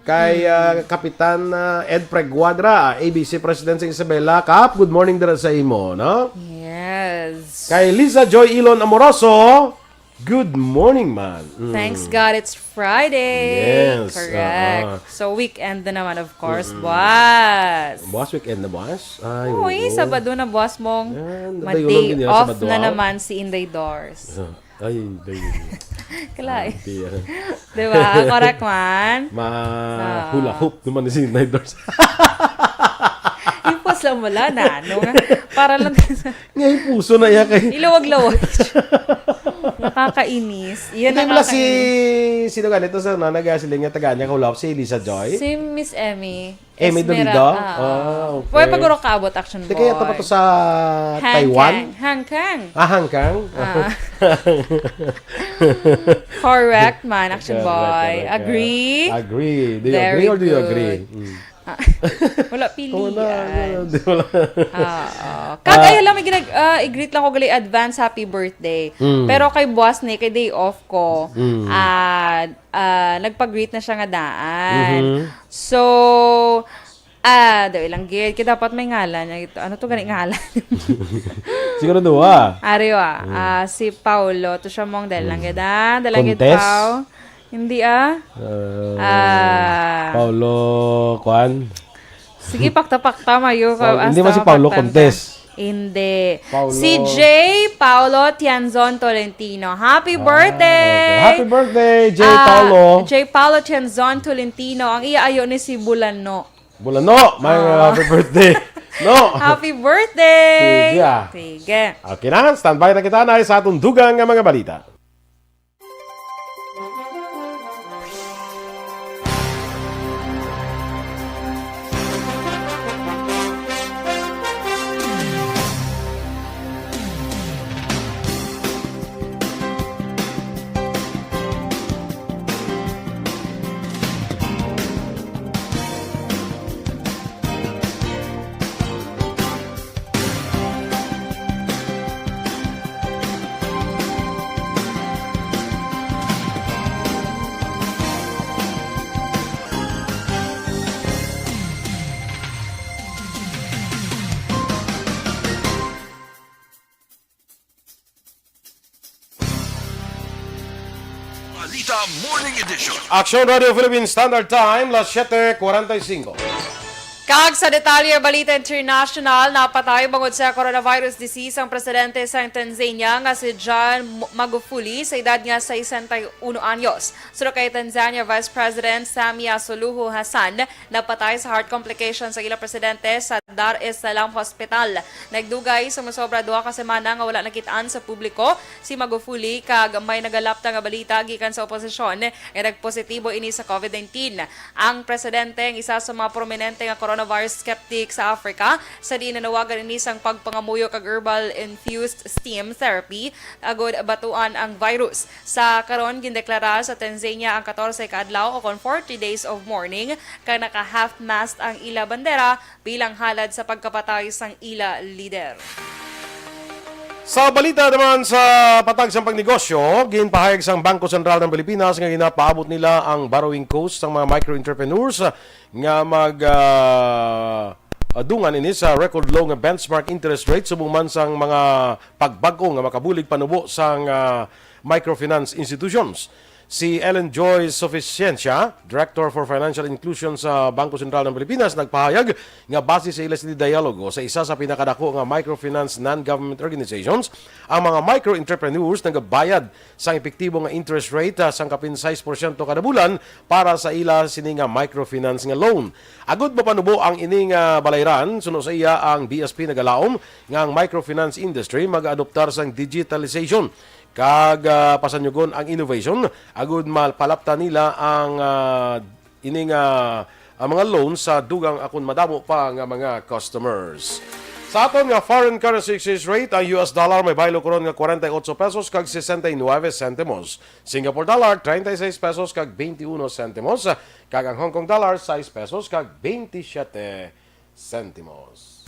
Kay, ah, Kapitan, ah, Ed Preguadra, A B C President sa Isabela. Kap, good morning dira sa imo, no? Yes. Kay Liza Joy Ilon Amoroso, Good morning, man. Mm. Thanks God it's Friday. Yes, Correct. ah. So weekend na naman, of course, boss. Boss, weekend na, boss? Ay, Uy, oo. Sabado na, boss, mong Yan, ma-day nadayon lang din yan, off Sabado, na ah. Naman si Inday Dors. Ah, ay, day. Kalay. Di, ah. Diba? Correct man. Ma-hula hoop naman ni si Inday Dors. Impos lang mo lang na, no? Para lang sa Ngay puso na iya kay ilawag-lawag. Nakakainis. Yan Hindi mo lang si nakakainis. Sino ganito sa na nagasiling nga taga niya kahulap, si Lisa Joy? Si Miss Emmy. Emmy Esmera-, Dolido? ah. Ah, okay. Pwede pag uro kaabot, Action Di kaya Boy. Tapat sa Hang Taiwan? Kang. Hang Kang. Ah, Hang Kang? Ah. Correct man, Action Correct, Boy. correct, Agree? correct. Agree. Do you Very agree or do you good. Agree? Mm. Wala pilihan. Oo na, ano, di wala. Oo. Kag ay lang, may ginag, ah, i-greet lang ko gali advance happy birthday. Mm. Pero kay boss ni, kay day off ko, Mm. ah, ah, nagpa-greet na siya nga daan. Mhm. So, ah, daw ilang gid, kay dapat may ngalan. Ito, ano to gani ngalan? Siguro duha. Ariwa, ah, si Paulo, to siya mong dahil lang gid, ah. Dahil lang gid, Contes? Pao. Hindi, ah. Uh, Ah. Paulo, kwan? Sige, pakta-pakta, mayo. Paul- Basta hindi ba si Paulo pakta-pakta. Contes? Hindi. Paulo. Si J. Paulo Tianzon Tolentino. Happy birthday! Ah, okay. Happy birthday, J. Ah, Paulo. J. Paulo Tianzon Tolentino. Ang iya ayo ni si Bulano. Bulano, may Ah. happy birthday. No. Happy birthday! Sige, ah. Sige. Okay na, standby na kita na sa atong dugang nga mga balita. Balita Morning Edition. Action Radio Philippines Standard Time, las siete cuarenta y cinco. Kag sa detalye, balita international, napatay bangod sa coronavirus disease ang presidente sa Tanzania nga si John M-, Magufuli sa edad nga sesenta y uno anyos. Suno kay Tanzania Vice President Samia Suluhu Hassan, napatay sa heart complication sa ila presidente sa Dar es Salaam Hospital. Nagdugay sa masobra duha ka semana nga wala nakit-an sa publiko si Magufuli, kag may nagalapta nga balita gikan sa oposisyon nga nagpositibo ini sa COVID nineteen. Ang presidente ang isa sa mga prominente nga coronavirus skeptic sa Africa, sa diin nanawagan ini sang pagpangamuyo kag herbal-infused steam therapy agud batuan ang virus. Sa karon, gindeklara sa Tanzania ang katorse ka adlaw o kon forty days of mourning, kag naka-half-mast ang ila bandera bilang halad sa pagkapatay sang ila lider. Sa balita naman sa patag sang pagnegosyo, ginpahayag sang Bangko Sentral ng Pilipinas nga ginapaabot nila ang borrowing cost sang mga micro-entrepreneurs nga mag, ah, dungan ini sa record low nga benchmark interest rate subong man sang mga pagbag-o nga makabulig panubo sang, ah, microfinance institutions. Si Ellen Joy Suficiencia, Director for Financial Inclusion sa Bangko Sentral ng Pilipinas, nagpahayag nga base sa ila sini dialogo sa isa sa pinakadako nga microfinance non-government organizations, ang mga micro-entrepreneurs nagabayad sang epektibo nga interest rate, ah, sang kapin sais porsyento kada bulan para sa ila sini nga microfinance nga loan. Agud mapanubo ang ini nga balayran, suno sa iya, ang B S P nagalaom nga ang microfinance industry mag-adoptar sang digitalization kag, ah, pasanyugon ang innovation agud mapalapta nila ang, ah, ini nga, ah, mga loan sa dugang akon madamo pa nga mga customers. Sa aton nga foreign currency exchange rate, ang U S dollar may baylo karon nga forty-eight pesos kag sixty-nine centimos. Singapore dollar, treinta y seis pesos kag veintiuno centimos, kag ang Hong Kong dollar, sais pesos kag veintisiete centimos.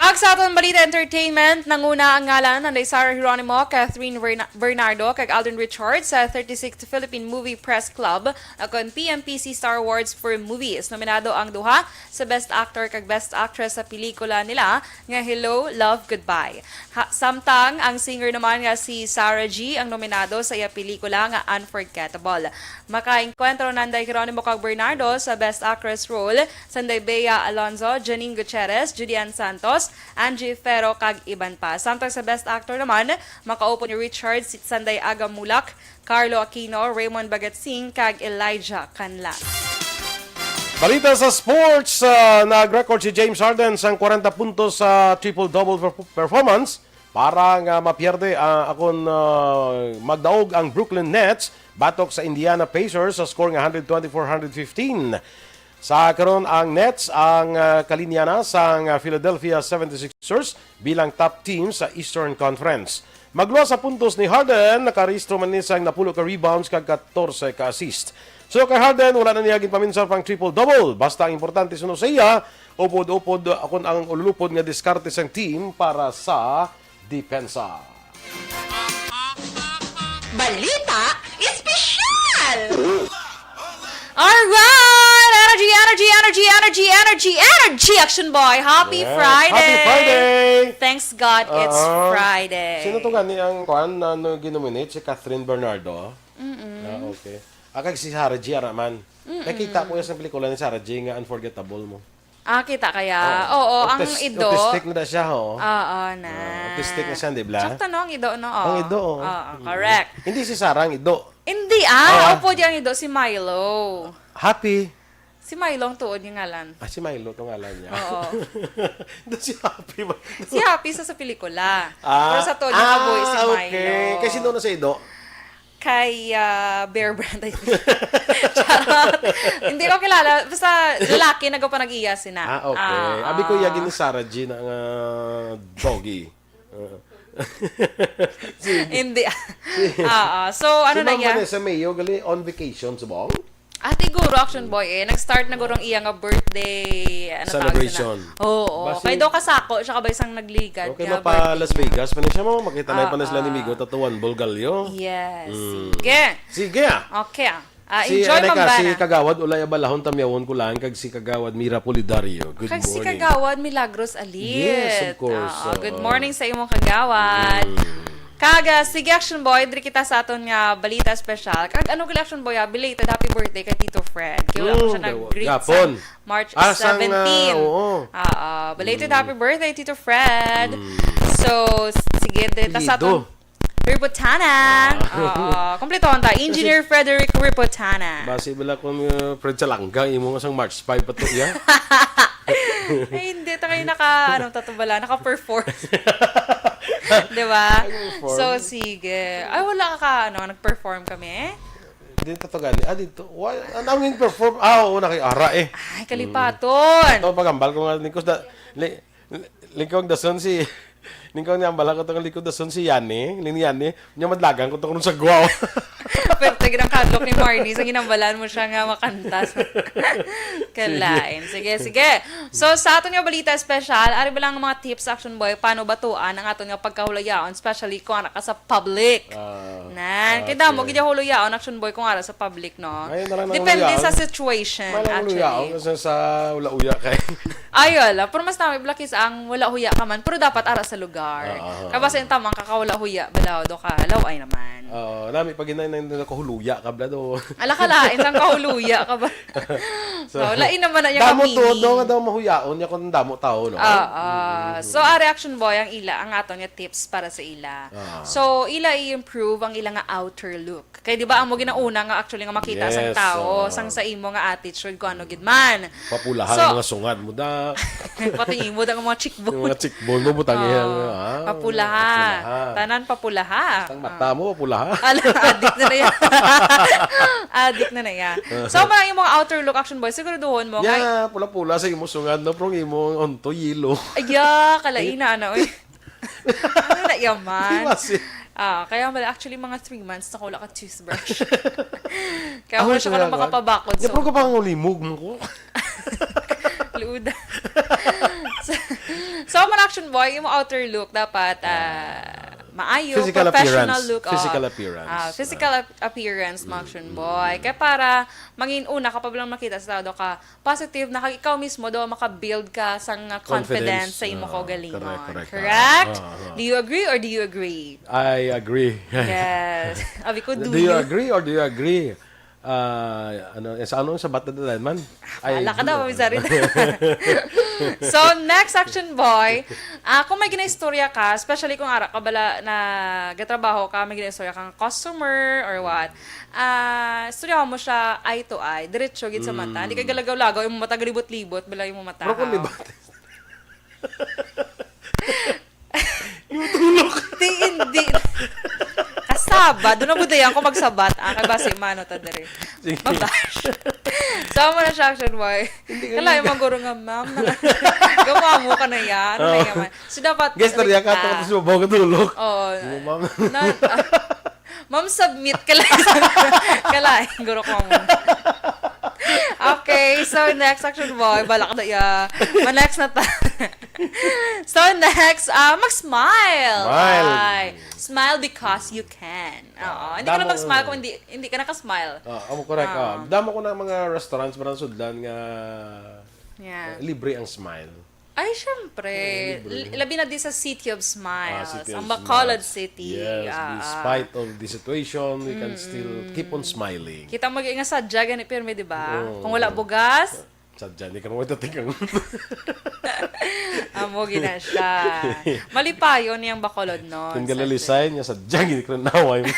Ag sa aton balita entertainment, nanguna ang ngalan ni Sarah Geronimo, Catherine Verna-, Bernardo, kag Alden Richards sa thirty-sixth Philippine Movie Press Club, akon P M P C Star Awards for Movies. Nominado ang duha sa Best Actor kag Best Actress sa pelikula nila nga Hello, Love, Goodbye. Ha, samtang ang singer naman nga si Sarah G ang nominado sa iya pelikula nga Unforgettable. Makaengkwentro nanday Geronimo kag Bernardo sa Best Actress role, sanday Bea Alonzo, Janine Gutierrez, Judy Ann Santos, Angie Ferro, kag iban pa. Samtang sa Best Actor naman, makaupod ni Richard, si Sanday Aga Mulak, Carlo Aquino, Raymond Bagatsing, kag Elijah Canlas. Balita sa sports, ah, nag-record si James Harden sang kwarenta puntos sa triple-double perf-, performance para nga mapierde, ah, akon, ah, magdaog ang Brooklyn Nets batok sa Indiana Pacers sa score nga hundred twenty-four hundred fifteen. Sa karon, ang Nets ang, ah, kalinya na sang, ah, Philadelphia seventy-sixers bilang top team sa Eastern Conference. Magluwas sa puntos ni Harden, nakarehistro man ni sang napulo ka rebounds kag katorse ka assist. So kay Harden, wala na niya ginpaminsar pang triple-double. Basta ang importante suno sa iya, upod-upod akon ang ululupod nga diskarte sang team para sa depensa. Balita Espesyal! Alright! Energy, energy, energy, energy, energy, energy, Action Boy! Happy Yes, Friday! happy Friday! Thanks God it's Ah, Friday. Sino to gani ang kwan na no, ginominate? Si Catherine Bernardo? Mm-mm. Ah, okay. Ah, kag si Sarah G ara man. Mm-mm. Nakita ko yung sa pelikula ni Sarah G nga Unforgettable mo. Ah, kita kaya? Oo. Oo, ang Autis-, ido. Autistic na da siya, ho. Oo, na. Ah, autistic na siya, di ba? Sakto, no? Ang ido, no? Ang Oo. ido, oh. Oo, Mm. correct. Hindi si Sarah ang ido. Hindi, ah. Ah. Opo, di ang ido, si Milo. Happy. Si Milo ang tuod nga ngalan. Ah, si Milo to ngalan niya. Oo. Hindi si Happy ba? Si Happy sa, sa pelikula. Ah, Pero sa tuod nga ah, kabuhi, si Milo. okay. Kay sino na sa ido? Kay, ah, Bear Brand, I think. Charot. Hindi ko kilala. Basta lalaki, nagapanag-iya sina. Ah, okay. Ah, Abi ko, ah. yagi ni Sarah G na nga doggy. Ah. Sige. Hindi. Oo. So, ano na Ma'am iya? Vanessa Mayo, gali on vacation, subong? Ah, siguro, Action Boy, eh. Nag-start na gurong iya nga birthday, ano tawag Celebration. sila? Oo. Basi- Kay daw kasako, siya kabay sang nagligad Okay, nga mapa birthday Las niya. Vegas pa ni siya mo. Makita na Ah, pa na sila ni ah. Migo Tatuan Bulgalyo. Yes. Mm. Sige. Sige, ah. Okay, ah. Ah, Si, enjoy, ano ka, si Mambana. Kagawad Ulay Abalahon, tamyawon ko lang, kag si Kagawad Mira Pulidario. Good Kag si morning. Kagawad Milagros Alit. Yes, of course. Oo, good Oo. morning sa imong Kagawad. Mm. Kag, ah, sige, Action Boy, diri kita sa aton nga balita special. Kag ano gali, Action Boy, ah, belated happy birthday kay Tito Fred. Kay wala ko Mm, siya nag-greet gapon. sa March Ah, sang, ah, seventeen. oo. Ah, ah, belated Mm. happy birthday, Tito Fred. Mm. So, s-, sige, diri ta sa Apelyido. aton Ripotana. Ah. Oo, kompleto ta. Engineer Kasi Frederick Ripotana. Basi bala kung, uh, Fred Salanga, imo nga sang March five pa to, ya? Ay, hindi. Ta kayo naka, ano, tato bala, naka-perform. Di ba? Naka-perform. So, sige. Ay, wala ka, ano, nag-perform kami? Di ta to gani. Ah, dito. Why? Ano ang perform? Ah, oo, na kay Ara eh. Ay, kalipaton. Mm. Ito, pagambal ko nga, Nikos, da, li, Lingkod dason si, lingkod nga ang bala ko tong lingkod dason si Yani, ni Yani, nya madlagan ko to kuno sa guwaw. Pero tayo ginakadlok ni Marnie, sa ginambalan mo siya nga makanta sa kalain. Sige, sige. So, sa aton nga balita special, ari ba lang mga tips, Action Boy, paano batuan ang aton nga pagkahuloyaon, especially kung ara ka sa public? Ah, Nan, kay damo okay. gid huloyaon, Action Boy, kung ara sa public, no? Ngayon na lang nang Depende huloyaon. sa situation, May lang huloyaon actually. kasi sa wala uya kay Ay, wala. Pero mas nami, Black is ang wala huya ka man, pero dapat ara sa lugar. Ah, ah, Kaya basta ah. yung tamang kakawala huya, balaw do ka, laway naman. Oo, nami pag inay na yung kahuluya ka, blado. Ala ka lain, sang kahuluya ka ba? So, So, lain naman na yung damo to, kapili. do nga daw mahuyaon niya kung damo tao, no? Ah, ah. Mm, mm, So, mm. a reaction boy ang ila, ang aton nga tips para sa ila. Ah. So, ila i-improve ang ila nga outer look. Kay di ba amo ginauna nga actually nga makita sang Yes, tao, oo. sang sa imo nga attitude kung ano gid man. Papulaha So, ang mga sungad mo da. Pati imo da nga mga Yung cheekbone. mga cheekbone mo, butang Oo. iya nga, ah, Papulaha. papulaha. Tanan papulaha. Ang mata mo, papulaha. Ala, adik na na yan. Adik na na yan. So, mga imong outer look, action boy, siguraduhon mo. Nya, Kay pula-pula sa imo sungad, no? Pero ang imo, ang unto, yellow. Aya, kalaina, ano, eh. Ano na yaman? Di ba si Ah, kaya wala, actually, mga three months na ko wala ka toothbrush. Kaya Ako wala siya siya ka na nga, makapabakod. Di, sa pero ko pa ang ulimog mo ko. Lu-, Uda. So, so, mga action boy, yung outer look dapat, ah, maayo, Physical professional appearance. Look, oh. Physical appearance. Ah, physical ap- appearance, mga action boy. Kaya para mangin una ka pa lang makita sa tao ka positive na kag ikaw mismo daw maka-build ka sang, ah, confidence, confidence sa imo kaugalingon. Correct, correct. Correct? Ah, ah. Do you agree or do you agree? I agree. Yes. Abi ko, do you agree or do you agree? Ah, ano, eh, sa ano, sa bata na man? Wala ka daw, Miss Arita. So, next action boy, ah, kung may ginaistorya ka, especially kung ara ka bala na gatrabaho ka, may ginaistorya kang customer or what, ah, istorya mo siya eye to eye, diretso gid sa mata. Hindi ka galagaw-lagaw, yung mata galibot-libot, bala yung mata. Pero kung libot. Yung tulog. Di, hindi. Kasaba. Doon na budayan ko magsabat. Ah, kay basi mano ta diri. Sige. Mabash. So, amo na siya, action boy. Hindi ka Kala yung maguro nga, ma'am. Gamo ka na yan. Ano na yan? So, dapat Guess na react ka. Tapos mabaw ka tulog. Oo. Hindi, ma'am. Na, ah, ma'am, submit ka lang. Kala, guro ko mo. Okay, so next action boy. Balak na ya. Ma-next na ta. So, next, ah, mag-smile. Smile. Ay, smile because you can. Oo, hindi ka na mag-smile kung hindi, hindi ka naka-smile. Ah, amo, correct. Ah, damo ko na mga restaurants, mga sudlan nga, yeah, eh, libre ang smile. Ay, syempre. Eh, libre. L-, labi na di sa City of Smiles, ang Bacolod City. Yes, despite of the situation, we can still keep on smiling. Kita mo, nga sadya gani pirmi, di ba? Oo. Kung wala bugas, Sadya, di ka mo matatikang. Amo gina siya. Malipayon niyang Bacolod, no? Kung galalisay niya, sadya, di ka naway mo.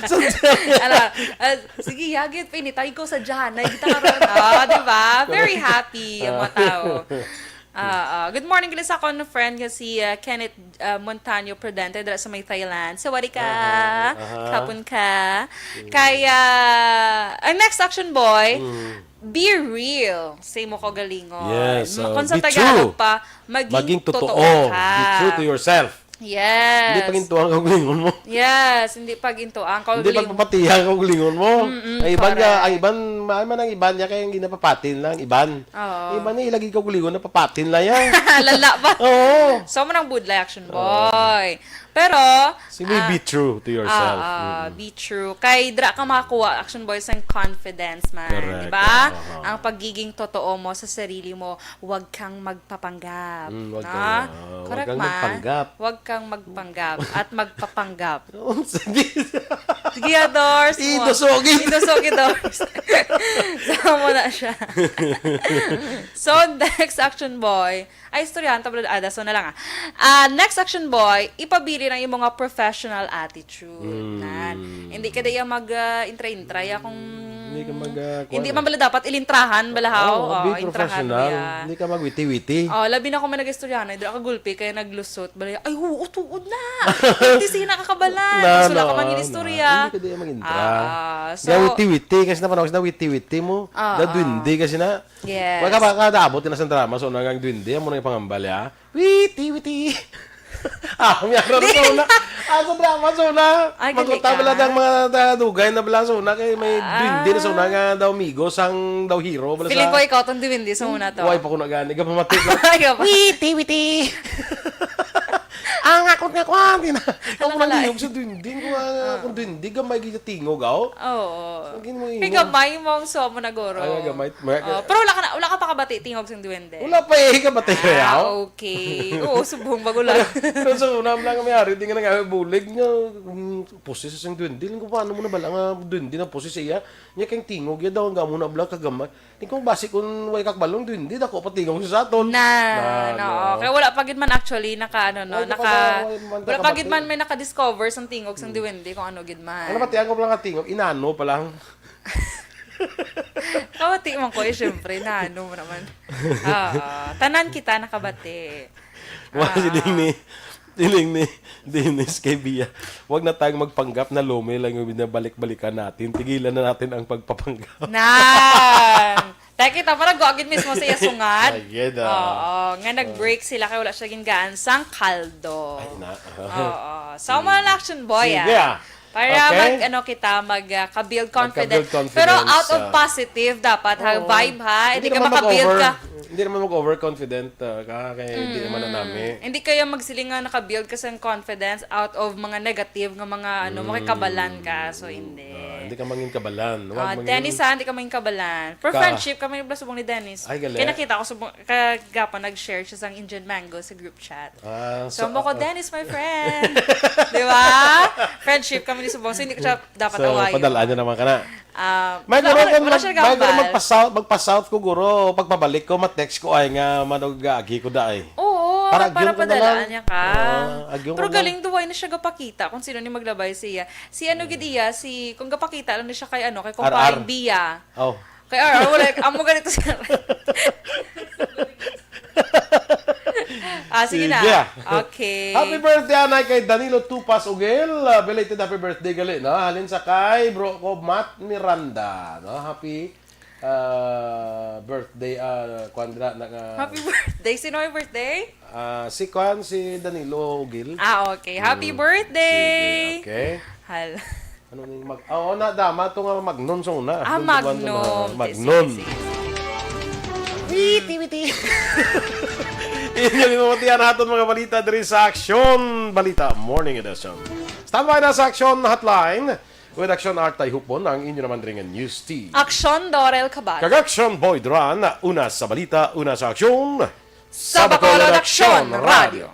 Sadya. Ala, ah, sige, yagit, pinitay ko sa Jahanay. Kita ka ron. Ah, di ba? Very happy ang mga tao. Ah, ah. Good morning, gali sa akon friend nga si, ah, Kenneth, ah, Montaño Prudente, dira sa may Thailand. Sawadee ka. Aha, aha. Kapon ka. Kaya, ang next action boy, be real sa imo kaugalingon. Yes, uh, kung sa Tagalog pa, maging totoo ka. Be true to yourself. Yes. Hindi pagintuan ang kaugalingon mo. Yes, hindi pagintuan ang kaugalingon. Hindi pagpapatihan ang kaugalingon mo. Mm-mm, correct. Ang iban nga, ang iban, maayo man ang iban niya kay ang ginapapatin lang, iban. Oo. Iban niya, ilagi kaugalingon, napapatin lang yan. Lala ba? Oo. So, mo nang budlay, action boy. Pero, so, be true to yourself. Ah, ah, be true. Kay dira ka makakuha, action boy, sang confidence man, di ba? Correct. Aha. Ang pagiging totoo mo sa sarili mo, wag kang magpapanggap. Mm, wag kang, ah, wag kang magpanggap. Wag kang magpanggap at magpapanggap. Sige, Adors. Idusogi. Idusogi, Adors. Sama na siya. So, next action boy, ay, istoryahan ta, brad. Ah, daso na lang, ah. Ah, next action boy, ipabilin ang imo nga professional attitude. Nan. Hindi ka diya mag, ah, intra-intra, ya, kung hindi ka mag, ah, hindi man bala dapat ilintrahan, bala, haw. Oo, be professional. Hindi ka magwiti-witi. Oh, labi na kung may nag-istoryahan, dira ka gulpi, kaya naglusot, bala, ay, oo, tuod na. Hindi, sige, nakakabala. Mas wala ka man ginistorya. Hindi ka diya mag-intra. Ah, so, witi-witi, kasi napanahon na witi-witi mo. Ah, duwende kasi na. Yes. Wala ka ba, kada abot na sa drama, so, nagang duwende, amo na yung pangambal, ya? Witi, witi. Ah, may araw na sa una. Ah, sa drama, sa una. Ay, gali ka. Magkutaba lang ang mga, ah, dugay na bala sa una, kay may duwende na sa una nga daw amigo, sang daw hero, bala sa. Feeling ko ikaw tong duwende sa una to. Why pa ko nagani, ka pamati ko. Ay, ka pa. Witi, witi. Ang akot nga kwan, di na. Ang mga lihog sa duwende, ko, ah, kung duwende, gamay gid tingog, aw. Oo. Ang gin mo. Kay gamay mo ang suwa mo na guro. Ay, gamay. Oh, pero wala ka na, wala ka pa kabati tingog sang duwende? Wala pa, eh, kabati kaya, aw. Ah, okay. Oo, subong bago lang. Pero sa una lang kami, hari, di nga nang bulig nga, mm, pusis sang duwende. Lang ko, paano mo na bala nga duwende na pusis iya? Nya kay tingog iya daw, ang gamo na bala kagamay. Di ko basi kung way kakbalong, duwende, dako pa tingog sa aton. Na, na, no. Kaya wala pa gid man actually naka, ano, no, naka, wala pa gid man may naka-discover sang tingog sang duwende kung ano gid man. Ano ba, tiyan ko lang nga tingog, inano pa lang. Kawati man ko, eh, syempre, inano mo naman. Oo, tanan kita nakabati. Wala si Dini. Siling ni Dennis kay Bia, "Wag na tayong magpanggap na lumi lang yung binabalik-balikan natin. Tigilan na natin ang pagpapanggap." Nan! Tay kita, parang gwa gid mismo sa iya sungad. Ay, gid, ah. Oo, nga nag-break sila kay wala siya gingaan sang kaldo. Ay, na. Oo. So, mga action boy, ah. Sige, ah. Para Okay. mag, ano kita, mag, ah, ka-build Magka-build confidence. confidence, Pero out of ah. positive dapat, ha? Oo. Vibe, ha? Hindi Hindi ka naman maka-build mag-over, ka. hindi naman mag-overconfident, ah, ka, kay hindi naman na Mm. nami. Hindi kaya magsiling nga naka-build ka sa confidence out of mga negative nga mga, ano, Mm. makikabalan ka. So, hindi. Ah, hindi ka mangin kabalan. Wag Ah, mangin Dennis, ha? Hindi ka mangin kabalan. For Ka. friendship, kami yung subong ni Dennis. Ay, gali. Kaya nakita ko, subong, kagapon, nag-share siya sang Indian mango sa group chat. Ah, So, so, mo ko, ah, Dennis, my friend. Di ba? Friendship kami ni Subong, so hindi ko siya dapat So, awayon. padalaan niya naman ka na. Ah, May wala guro ka, kung wala mag-, siya may guro nagambal. magpa-south, magpa-south ko, guro. Pagpabalik ko, ma-text ko, ay nga, manugagi ko, daay. Oo, Para para agyong ko na lang. padalaan niya ka. Ah, agyong Pero ko lang. galing, duway na siya gapakita kung sino ni maglabay siya. Si ano gid iya, si, kung gapakita lang na siya kay ano, kay R R. kumparing Bia. Oh. Kay R R, wala. Amo ganito siya. Ah, sige na. Sige. Okay. Happy birthday, anay, kay Danilo Tupas Ugel. Ah, belated happy birthday gali, no? Halin sa kay bro ko, Matt Miranda, no? Happy, ah, birthday, ah, kuwan dira, na, ah, Happy birthday. Sino may birthday? Ah, si kuwan, si Danilo Ugel. Ah, okay. Happy Mm. birthday. Sige, okay. Hal- Ano ni mag-, oo, na, dama to nga Magnon sa una. Ah, Doon duman sa Magnum. mga Magnon. Sige, sige, sige. Witi, witi. Inyo ni mamatian aton mga balita diri sa Aksyon Balita Morning Edition. Standby na sa Aksyon Hotline with Aksyon Art Tayhupon, ang inyo naman diri nga news team. Aksyon Dorel Cabal. Kag Aksyon Boy Duran, una sa balita, una sa aksyon. Sa Bacolod Aksyon Radio.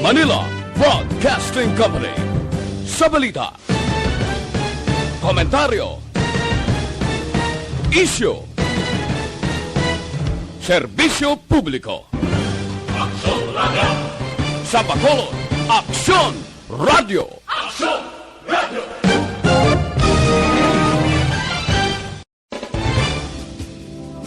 Manila Broadcasting Company. Sa balita, komentaryo, isyu, serbisyo publiko. Aksyon Radio. Sa Bacolod, Aksyon Radio. Aksyon Radio.